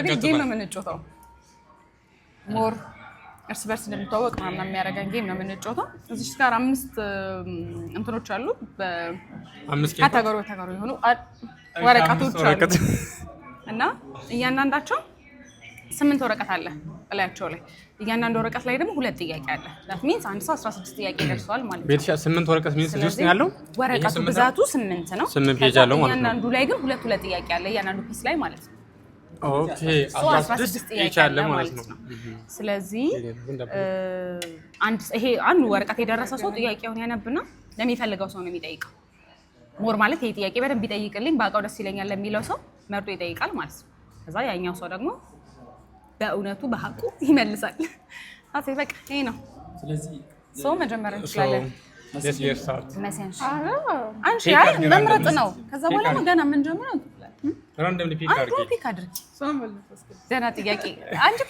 Game ነው የምንጫወተው። More እርስ በርስ እንደምንተዋወቅ ምናምን የሚያደርገን game ነው የምንጫወተው። እዚህ ጋር አምስት እንትኖች አሉ። አምስት። በ category category የሆኑ ወረቀቶች አሉ። ወረቀት። እና እያንዳንዳቸው ስምንት ወረቀት አለ እላያቸው ላይ። እያንዳንዱ ወረቀት ላይ ደግሞ ሁለት ጥያቄ አለ። That means አንድ ሰው 16 ጥያቄ ደርሰዋል ማለት ነው። ቤትሻ፣ ስምንት ወረቀት means እዚህ ውስጥ ነው ያለው። ይሄ ወረቀቱ ስምንት ነው? ብዛቱ ስምንት ነው። ስምንት page ከዛ አለው ማለት ነው። እያንዳንዱ ላይ ግን ሁለት ሁለት ጥያቄ አለ እያንዳንዱ piece ላይ ማለት ነው። Okay። So 16 ጥያቄ each አለ ማለት ነው። ስለዚህ አንድ ይሄ አንዱ ወረቀት የደረሰ ሰው ጥያቄውን ያነብና ለሚፈልገው ሰው ነው የሚጠይቀው። More ማለት ይሄ ጥያቄ በደንብ ቢጠይቅልኝ ባውቀው ደስ ይለኛል ለሚለው ሰው መርጦ ይጠይቃል ማለት ነው። ከዛ ያኛው ሰው ደግሞ በእውነቱ በሀቁ ይመልሳል። አሴ በቃ ይሄ ነው። ስለዚህ ሰው መጀመር እንችላለን። Let's get start. መሲ፣ አንቺ አይ መምረጥ ነው። ከዛ በኋላ ነው ገና የምንጀምረው። Randomly pick አንዱ አድርጊ። Pick አድርጊ። ደህና ጥያቄ አንቺ።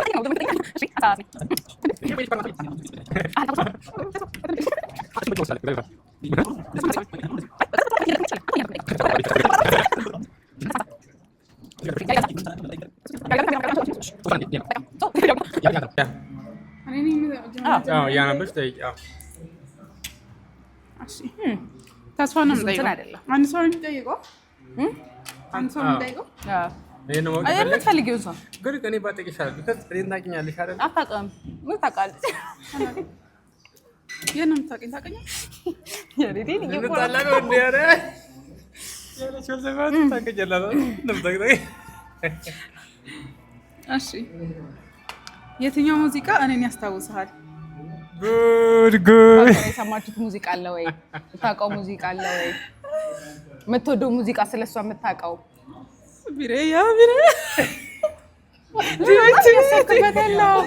አዎ፣ እያነበብሽ ጠይቂ። አዎ። ተስፋ ነው እንትን የምጠይቀው። አይደለም። አንድ ሰው ነው የሚጠይቀው። አንድ ሰው ነው የሚጠይቀው። ይሄን ነው ማወቅ የፈለግሽ? የምትፈልጊውን ሰው። ግን እኔ ባጠይቅ ይሻላል። Because እኔን ታውቂኛለሽ አይደል? አታውቅም። ምን ታውቃለች? የት ነው የምታውቂኝ? ታውቂኛለሽ? የሬዲን እንጣላ ነው እንዴ? ኧረ ያለች ወልዘባት ታውቂኛለሽ አይደል? እንደምታውቂ። እሺ፣ የትኛው ሙዚቃ እኔን ያስታውስሃል? ጉድ ጉድ። የሰማችሁት ሙዚቃ አለ ወይ? የምታውቀው ሙዚቃ አለ ወይ? የምትወደው ሙዚቃ ስለሷ የምታውቀው? ቢሬያ ቢሬ። ያሰብክበት ያለው።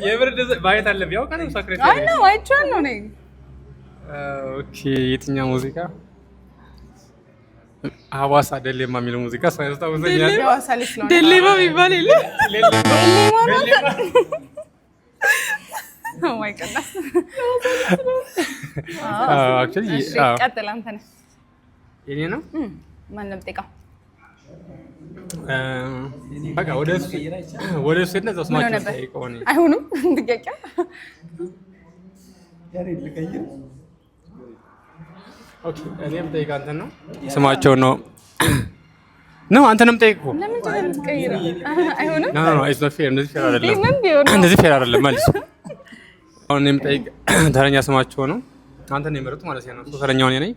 የምር ማየት አለብኝ። ያው ቀንም ሳክሬት። አይ ነው፣ አይቼዋለሁ እኔ። Okay፣ የትኛው ሙዚቃ? ሀዋሳ ደሌማ የሚለው ሙዚቃ ሰው ያስታውሰኛል። የሐዋሳ ልጅ ስለሆነ። ደሌማ የሚባል የለ። ሌማ ነው። Oh my goodness. Actually እሺ፣ ቀጥል፣ አንተ ነህ። የኔ ነው። ማን ነው የምጠይቀው? በቃ ወደ እሱ ሄድን፣ እዛው ምን ስማቸው ሆነበት? ጠይቀው እኔ። አይሆንም ጥያቄ። ያሬድ ልቀይር። Okay፣ እኔ የምጠይቀው አንተን ነው። ስማቸው ነው ነው አንተን ነው የምጠይቀው እኮ። ለምንድን ነው የምትቀይረው? አይሆንም። No, no, it's not fair። እንደዚህ fair አይደለም። ምን ቢሆን ነው? እንደዚህ fair አይደለም። መልስ። አሁን እኔ የምጠይቅ ተረኛ ስማቸው ነው። አንተን ነው የመረጡት ማለት ነው። So ተረኛው እኔ ነኝ።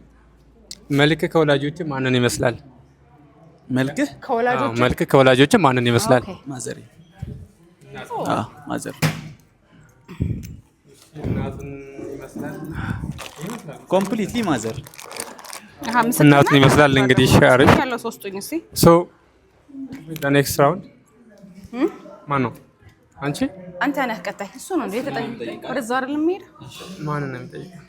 መልክ ከወላጆች ማንን ይመስላል? መልክህ? ከወላጆች። አዎ፣ መልክ ከወላጆች ማንን ይመስላል? Okay። ማዘሬ፣ mother። እናቱን ይመስላል ይመስላል። Completely mother። አሃ፣ ምስክር እናቱን ነህ? ይመስላል። እንግዲህ አሪፍ። ያለው ሶስቱኝ እስኪ። So next round ማን ነው? አንቺ? አንተ ነህ ቀጣይ። እሱ ነው እንዴ የተጠየቀው? ወደዛ አይደለም የሚሄደው? ማንን ነው የሚጠይቀው?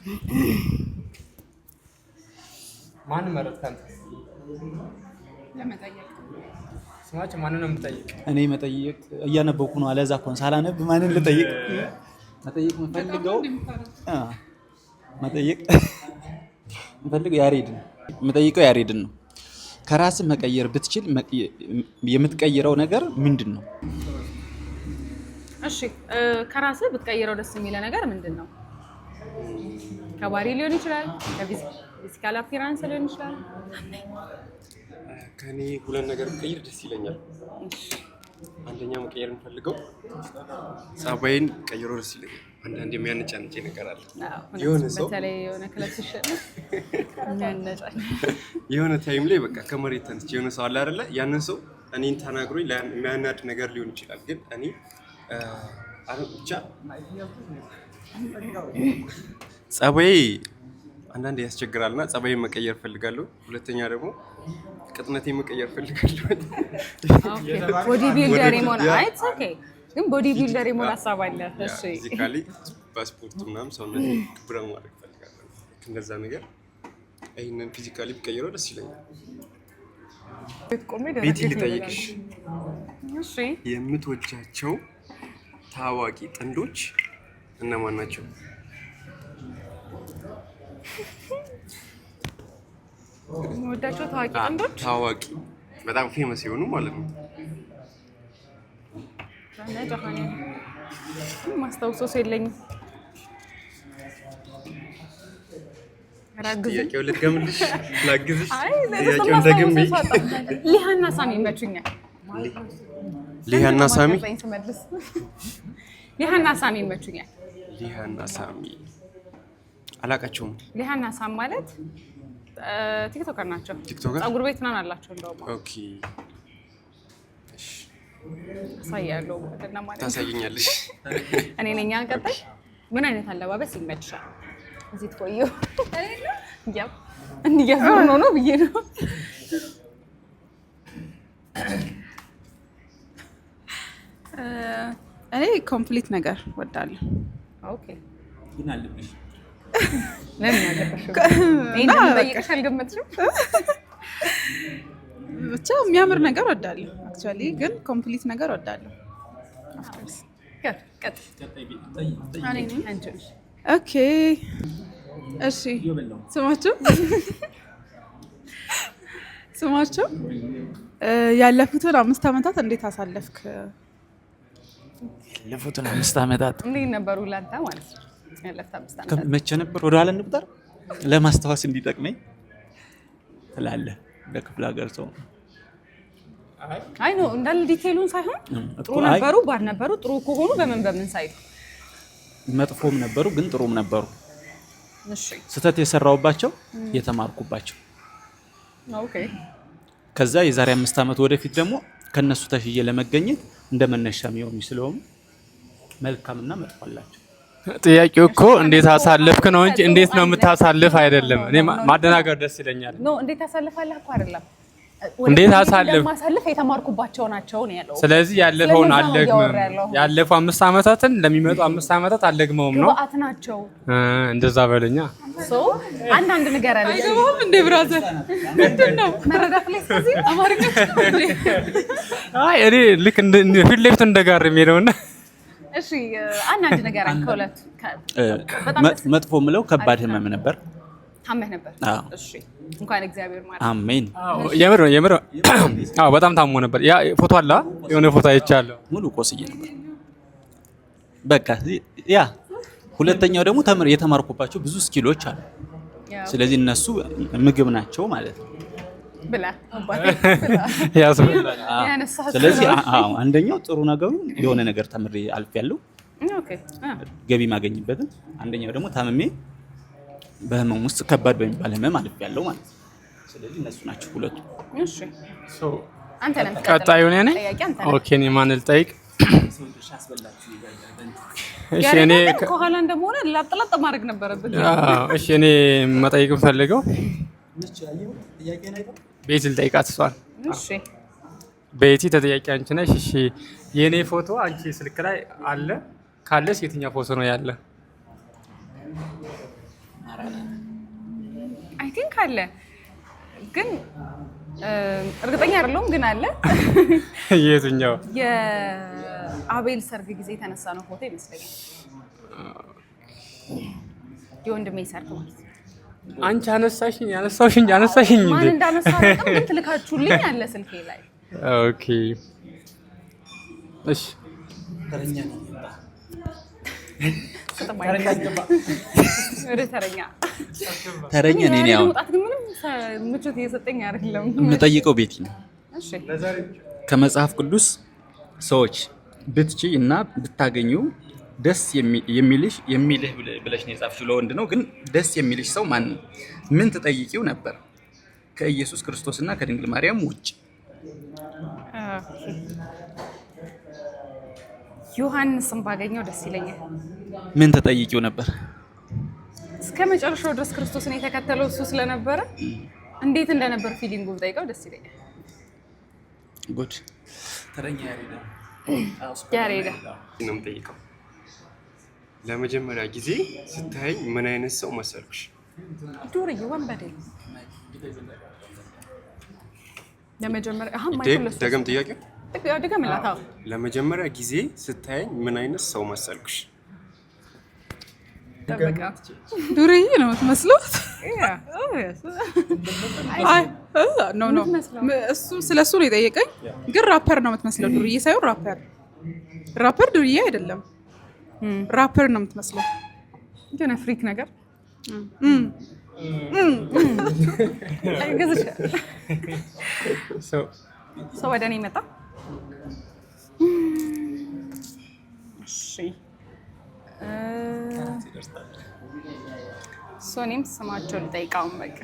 ማን መረጥክ አንተ? ለመጠየቅ። ስማቸው ማንን ነው የምጠይቅ? እኔ መጠየቅ እያነበብኩ ነው። አለዛ እኮ ነው፣ ሳላነብ ማንን ልጠይቅ? መጠየቅ የምፈልገው መጠየቅ የምፈልገው ያሬድን፣ የምጠይቀው ያሬድን ነው። ከራስህ መቀየር ብትችል የምትቀይረው ነገር ምንድን ነው? እሺ፣ ከራስህ ብትቀይረው ደስ የሚለ ነገር ምንድን ነው? ከባህሪ ሊሆን ይችላል፣ ከ physical appearance ሊሆን ይችላል። ከኔ ሁለት ነገር ብቀይር ደስ ይለኛል። አንደኛ መቀየር የምፈልገው ጸባይን ቀይሮ ደስ ይለኛል። አንዳንድ የሚያነጫንጭ ነገር አለ። የሆነ ሰው በተለይ የሆነ ክለብ ሲሸነፍ የሚያነጫል። የሆነ time ላይ በቃ ከመሬት ተነስቼ የሆነ ሰው አለ አይደለ? ያንን ሰው እኔን ተናግሮኝ የሚያናድ ነገር ሊሆን ይችላል። ግን እኔ ብቻ ጸባዬ አንዳንዴ ያስቸግራል እና ጸባዬን መቀየር እፈልጋለሁ። ሁለተኛ ደግሞ ቅጥነቴን መቀየር እፈልጋለሁ። Body builder የመሆን፣ አይ it's okay፣ ግን body builder የመሆን ሀሳብ አለ። እሺ። Physically በስፖርት ምናምን ሰውነት ክብረ ማድረግ እፈልጋለሁ። ልክ እንደዛ ነገር ይህንን physically ብቀይረው ደስ ይለኛል። ቤት ቆሜ ቤቲ፣ ደረቴ። ልጠይቅሽ። እሺ። የምትወጃቸው ታዋቂ ጥንዶች እነማን ናቸው? የምወዳቸው ታዋቂ ጥንዶች? ታዋቂ፣ በጣም famous የሆኑ ማለት ነው። በመድኃኒዓለም ማስታውሰው ሰው የለኝም። ኧረ አግዙኝ። ጥያቄው ልድገምልሽ? ላግዝሽ? አይ ጥያቄውን ደግሜ ማስታውሰው ሰው አጣሁ። ሊሃና ሳሚ ይመቹኛል። ሊሃና ሳሚ። ስመልስ ሊሃና ሳሚ ይመቹኛል። ሊሃና ሳሚ አላቃቸውም። ሊሃና ሳም ማለት TikToker ናቸው። TikToker? ፀጉር ቤት ምናምን አላቸው። እንደውም Okay፣ እሺ። አሳያለሁ እና ማለት ነው። ታሳየኛለሽ። እኔ ነኝ ቀጣይ። ምን አይነት አለባበስ ይመችሻል? እዚህ ትቆየው ያው እንዲያዞር ነው ነው ብዬ ነው። እኔ complete ነገር ወዳለሁ። Okay። ግን አለብሽ። ለምን አለበሽ? እና ጠይቀሽ አልገመትሽም? ብቻ የሚያምር ነገር ወዳለሁ። Actually ግን complete ነገር ወዳለሁ። Of course. ቀጥል። አንቺ ነሽ። Okay፣ እሺ። ስማችሁ ስማችሁ ያለፉትን 5 ዓመታት እንዴት አሳለፍክ? ያለፉትን 5 ዓመታት እንዴት ነበሩ ላንተ ማለት ነው? ያለፉት 5 ዓመታት። መቼ ነበር? ወደኋላ እንቁጠር ለማስታወስ እንዲጠቅመኝ ትላለህ። ለክፍለ ሀገር ሰው አይ no፣ እንዳለ detail ኡን ሳይሆን ጥሩ እኮ አይ፣ ነበሩ bad ነበሩ፣ ጥሩ ከሆኑ በምን በምን side? መጥፎም ነበሩ ግን ጥሩም ነበሩ። ስህተት የሰራሁባቸው፣ የተማርኩባቸው። ከዛ የዛሬ 5 ዓመት ወደፊት ደግሞ ከነሱ ተሽዬ ለመገኘት እንደ መነሻ የሚሆኑ ስለሆኑ መልካምና መጥፎ አላቸው። ጥያቄው እኮ እንዴት አሳለፍክ ነው እንጂ እንዴት ነው የምታሳልፍ አይደለም። እኔ ማደናገር ደስ ይለኛል። No፣ እንዴት ታሳልፋለህ እኮ አይደለም። እንዴት አሳልፍ? ማሳልፍ የተማርኩባቸው ናቸው ነው ያለው። ስለዚህ ያለፈውን ስለዛ ነው አልደግምም። እያወራ ያለው። ያለፈው 5 ዓመታትን ለሚመጡ 5 ዓመታት አልደግመውም ነው። ግብአት ናቸው። እንደዛ በለኛ። So አንዳንድ ነገር አለ። አይገባም እንዴ brother? ምንድን ነው መረዳት ላይ እስከዚህ አማርኛ? አይ እኔ ልክ እንደ ፊት ለፊቱ እንደጋር የሚሄደውና እሺ፣ አንዳንድ ነገር አለ ከሁለቱ በጣም መጥፎ ምለው ከባድ ህመም ነበር። ታመህ ነበር። አዎ። እሺ፣ እንኳን እግዚአብሔር ማለት አሜን። የምር የምር አዎ፣ በጣም ታሞ ነበር። ያ ፎቶ አለ፣ የሆነ ፎቶ አይቻለሁ። ሙሉ ቆስዬ ነበር። በቃ ያ ሁለተኛው ደግሞ ተምር የተማርኩባቸው ብዙ skill ኦች አሉ። ስለዚህ እነሱ ምግብ ናቸው ማለት ነው። ብላ አባቴ ብላ። ያስበላል። ያነሳኸው ስለዚህ አዎ፣ አንደኛው ጥሩ ነገሩ የሆነ ነገር ተምሬ አልፌያለሁ፣ ገቢ ማገኝበትን። አንደኛው ደግሞ ታምሜ በህመም ውስጥ ከባድ በሚባል ህመም አልፌያለሁ ማለት ነው። ስለዚህ እነሱ ናቸው ሁለቱ። እሺ፣ አንተ ነህ የምትቀጥለው። ቀጣዩ እኔ ነኝ። ጥያቄ አንተ ነህ። Okay፣ እኔ ማን ልጠይቅ? እሺ እኔ ያሬድ ግን ከኋላ እንደመሆነ ላጥላጥ ማድረግ ነበረብህ። አዎ፣ እሺ እኔ መጠየቅ የምፈልገው ቤቲ ልጠይቃት እሷን። እሺ። ቤቲ፣ ተጠያቂ አንቺ ነሽ። እሺ፣ የእኔ ፎቶ አንቺ ስልክ ላይ አለ? ካለስ የትኛው ፎቶ ነው ያለ? I think አለ ግን እርግጠኛ አይደለሁም፣ ግን አለ። የትኛው? የአቤል ሰርግ ጊዜ የተነሳ ነው ፎቶ ይመስለኛል። የወንድሜ ሰርግ ማለት ነው። አንቺ አነሳሽኝ አነሳሽኝ አነሳሽኝ ማን እንዴ? እንዳነሳ አላውቅም፣ ግን ትልካችሁልኝ አለ ስልኬ ላይ። Okay፣ እሺ። ወደ ተረኛ። ተረኛ እኔ ነኝ። አሁን መውጣት ግን ምንም ምቾት እየሰጠኝ አይደለም። የምጠይቀው ቤቲ ነው። እሺ። ከመጽሐፍ ቅዱስ ሰዎች ብትችይ እና ብታገኙ ደስ የሚልሽ የሚልህ ብለሽ ነው የጻፍሽው፣ ለወንድ ነው ግን ደስ የሚልሽ ሰው ማን ነው? ምን ትጠይቂው ነበር? ከኢየሱስ ክርስቶስ እና ከድንግል ማርያም ውጭ። ዮሐንስን ባገኘው ደስ ይለኛል። ምን ትጠይቂው ነበር? እስከ መጨረሻው ድረስ ክርስቶስን የተከተለው እሱ ስለነበረ እንዴት እንደነበር feeling ኡ ብጠይቀው ደስ ይለኛል። ጉድ ተረኛ ያሬዳ። ያሬዳ። ነው የምጠይቀው። ለመጀመሪያ ጊዜ ስታየኝ ምን አይነት ሰው መሰልኩሽ? ዱርዬ ወንበዴ። ለመጀመሪያ አሁን ማይክል ለሱ ደገም ጥያቄው። ድገምላት። አዎ። ለመጀመሪያ ጊዜ ስታየኝ ምን አይነት ሰው መሰልኩሽ? ጠብቃ። ዱርዬ ነው የምትመስለው። አይ no፣ እሱ ስለ እሱ ነው የጠየቀኝ፣ ግን ራፐር ነው የምትመስለው። ዱርዬ ሳይሆን rapper። Rapper ዱርዬ አይደለም፣ ራፐር ነው የምትመስለው። የሆነ freak ነገር። እም። አይገዝሽ። ሰው ሰው ወደ እኔ መጣ። እሺ፣ እሱ እኔም ስማቸው ልጠይቃውን በቃ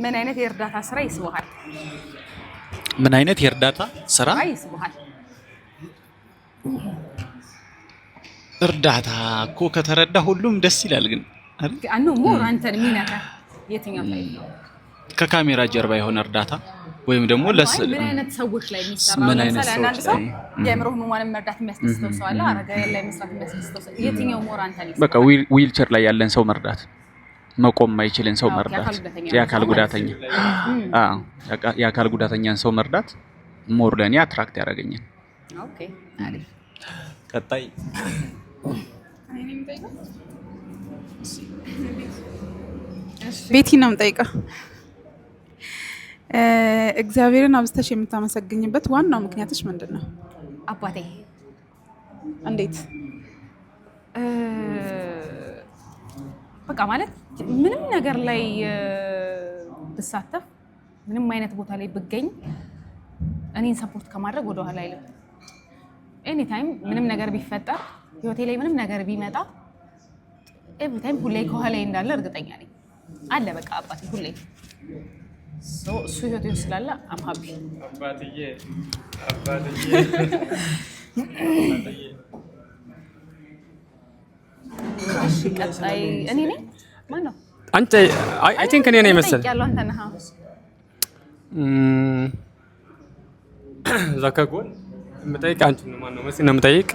ምን አይነት የእርዳታ ስራ ይስብሃል? ምን አይነት የእርዳታ ስራ ይስብሃል? እርዳታ እኮ ከተረዳ ሁሉም ደስ ይላል። ግን አይደል? አኑ more አንተን የሚነካ የትኛው type ነው? ከካሜራ ጀርባ የሆነ እርዳታ ወይም ደግሞ ለስ አይ፣ ምን አይነት ሰዎች ላይ የሚሰራ? ምን አይነት ለምሳሌ አንዳንድ ሰዎች ሰው ላይ? የአእምሮ ህሙማንን መርዳት የሚያስደስተው ሰው አለ። አረጋውያን ላይ መስራት የሚያስደስተው ሰው፣ የትኛው more አንተን ይስባል? በቃ ዊልቸር ላይ ያለን ሰው መርዳት፣ መቆም ማይችልን ሰው መርዳት፣ የአካል ጉዳተኛ የአካል ሰው ማለት። ጉዳተኛ፣ አዎ፣ የአካል ጉዳተኛን ሰው መርዳት more ለእኔ attract ያደርገኛል። Okay፣ አሪፍ። ቀጣይ። እኔ ነኝ የምጠይቀው? ቤቲ ነው የምጠይቀው። እግዚአብሔርን አብዝተሽ የምታመሰግኝበት ዋናው ምክንያትሽ ምንድን ነው? አባቴ። እንዴት? በቃ ማለት ምንም ነገር ላይ ብሳተፍ፣ ምንም አይነት ቦታ ላይ ብገኝ እኔን support ከማድረግ ወደኋላ አይልም። Anytime ምንም ነገር ቢፈጠር፣ ህይወቴ ላይ ምንም ነገር ቢመጣ every time ሁሌ ከኋላ እንዳለ እርግጠኛ ነኝ። አለ በቃ አባቴ ሁሌ። So እሱ ህይወቴ ውስጥ ስላለ I'm happy። አባትዬ፣ አባትዬ። እሺ፣ ቀጣይ እኔ ነኝ። ማን ነው? አንተ፣ I think እኔ ነኝ መሰለኝ። ያለው አንተ ነህ። እዛ ከጎን የምጠይቅ አንቺን ነው። ማነው? መሲ ነው የምጠይቅ።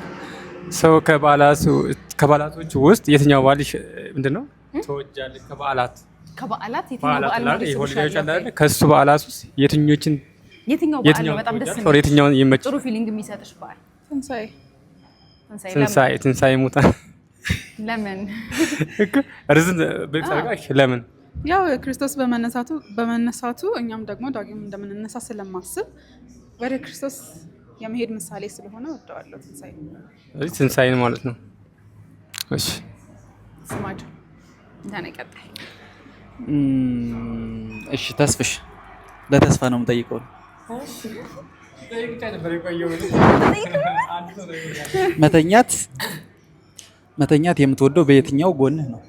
ሰው ከበዓላቶች ውስጥ የትኛው በዓል ምንድን ነው ትወጃለሽ? ከበዓላት ከበዓላት የትኛው በዓላት በዓል አለ አይደል? ነው የ holiday ዎች አለ ደስ አይደል? ከሱ በዓላት ውስጥ የትኞችን የትኛው በዓል ነው የትኛውን በጣም ደስ ትወጃለሽ? የሚል የትኛውን ይመች? ጥሩ feeling የሚሰጥሽ በዓል? ትንሣኤ። ትንሣኤ። ለምን? ትንሣኤ፣ ትንሣኤ ሙታን። ለምን? እኮ reason brief አድርጋ ለምን? ያው ክርስቶስ በመነሳቱ እኛም ደግሞ ዳግም እንደምንነሳ ስለማስብ ወደ ክርስቶስ የመሄድ ምሳሌ ስለሆነ ወደዋለሁ ትንሣኤ። ስለዚህ ትንሣኤን ማለት ነው። እሺ። ስማቸው እንተነ ቀጣይ። እሺ፣ ተስፍሽ፣ ለተስፋ ነው የምጠይቀው። መተኛት የምትወደው በየትኛው ጎንህ ነው?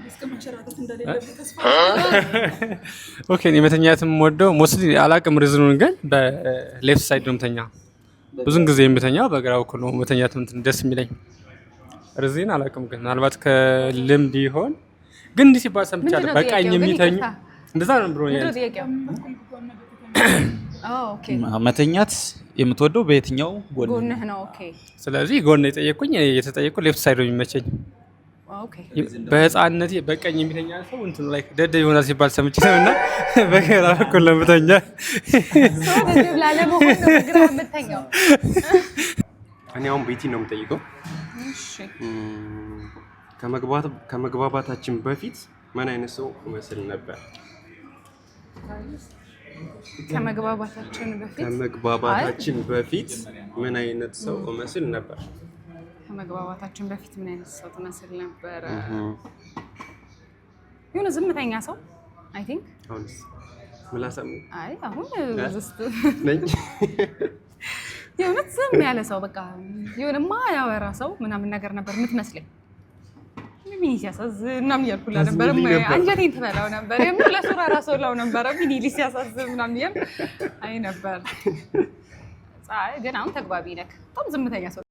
እስከ መንሸራተት እንደሌለብህ ተስፋ Okay፣ እኔ መተኛት የምወደው mostly አላውቅም reason ኡን፣ ግን በ left side ነው የምተኛ። ብዙን ጊዜ የምተኛው በግራ በኩል ነው መተኛት እንትን ደስ የሚለኝ። Reason አላውቅም፣ ግን ምናልባት ከልምድ ይሆን። ግን እንዲህ ሲባል ሰምቻለሁ። ምንድን ነው በቀኝ ጥያቄው ግን? የሚተኙ ይቅርታ። እንደዛ ነው ብሎ ምንድን ነው ጥያቄው? Okay። መተኛት የምትወደው በየትኛው ጎንህ ነው? ጎንህ ነው። Okay። ስለዚህ ጎን የጠየቅኩኝ የተጠየቅኩ left side ነው የሚመቸኝ። Okay። በህፃንነቴ በቀኝ የሚተኛ ሰው እንትኑ ላይ ደደብ ይሆናል ሲባል ሰምቼ ነው እና በግራ በኩል ነው የምተኛ። ሰው ደደብ ላለመሆን ነው በግራ የምተኛው። እኔ አሁን ቤቲ ነው የምጠይቀው። እሺ። ከመግባባታችን በፊት ምን አይነት ሰው እመስል ነበር? ከመግባባታችን በፊት ከመግባባታችን በፊት ምን አይነት ሰው እመስል ነበር? ከመግባባታችን በፊት ምን አይነት ሰው ትመስል ነበረ? የሆነ ዝምተኛ ሰው I think። አሁንስ ምላሳም አይ፣ አሁን just ነኝ። የእውነት ዝም ያለ ሰው፣ በቃ የሆነ ማያወራ ሰው ምናምን ነገር ነበር የምትመስለኝ። ሚኒ ሲያሳዝን ምናምን እያልኩላ ነበር። ታዝንልኝ ነበር። አንጀቴን ትበላው ነበር። የምር ለሱራ ራሱ ላው ነበረ። ሚኒ ሲያሳዝን ምናምን እያልኩ አይ ነበር። ፀሐይ ግን አሁን ተግባቢ ነክ፣ በጣም ዝምተኛ ሰው።